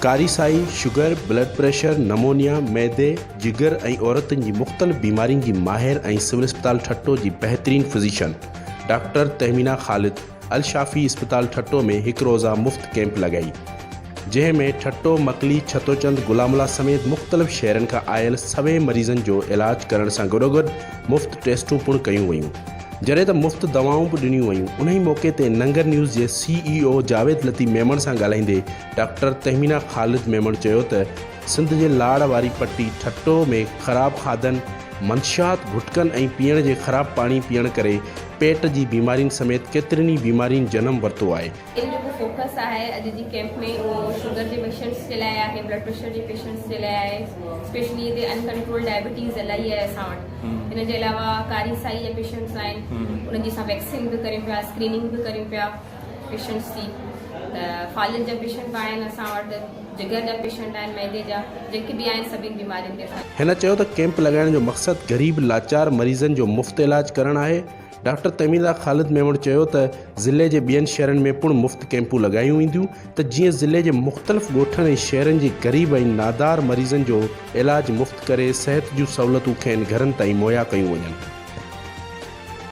ڪاري سائي، sugar, blood pressure, pneumonia, معدي، جگر ۽ عورتن جي مختلف بيمارين جي ماهر ۽ سول اسپتال ٺٽو جي بهترين فزيشن ڊاڪٽر تهمينه خالد الشافي اسپتال ٺٽو ۾ هڪ روزه مفت ڪئمپ لڳائي جنهن ۾ ٺٽو، مڪلي، ڇتوچند، غلام الله سميت مختلف شهرن کان آيل سوين مريضن جو علاج ڪرڻ سان گڏوگڏ مفت ٽيسٽون پڻ ڪيون ويون جڏهن ته مفت دوائون به ڏنيون ويون انهي موقعي تي ننگر نيوز جي سي اي او جاويد لطيف ميمڻ سان ڳالهائيندي ڊاڪٽر تهمينه خالد ميمڻ چيو ته سنڌ جي لاڙ واري پٽي ٺٽو ۾ خراب کاڌن، منشيات، گهٽڪن ۽ پيئڻ جي خراب پاڻي پيئڻ ڪري پيٽ جي بيمارين سميت ڪيترين ئي بيمارين جنم ورتو آهي. ان جيڪو فوڪس آهي اڄ جي ڪيمپ ۾ اهو شگر جي پيشنٽس جي لاء آهي، بلڊ پريشر جي پيشنٽس جي لاء آهي، اسپيشلي هتي ان ڪنٽرول ڊائبٽيز الاهي آهي اسان وٽ، ان جي علاوه ڪاري سائي جا پيشنٽس آهن انهن جي اسان ويڪسين به ڪريون پيا، اسڪريننگ به ڪريون پيا پيشنٽس جي ته فالج جا پيشنٽ به آهن اسان وٽ، جگر جا پيشنٽ آهن، معدي جا جيڪي به آهن سڀني بيمارين تي اسان. هن چيو ته ڪيمپ لڳائڻ جو مقصد غريب لاچار مريضن جو مفت علاج ڪرڻ آهي، ڊاڪٽر تهميده خالد ميمڻ چيو ته ضلعي جي ٻين شهرن ۾ پڻ مفت ڪيمپون لڳايون وينديون ته جيئن ضلعي جي مختلف ڳوٺن ۽ شهرن جي غريب ۽ نادار مريضن جو علاج مفت ڪري صحت جون سهولتون کين گهرن تائين مهيا ڪيون وڃن.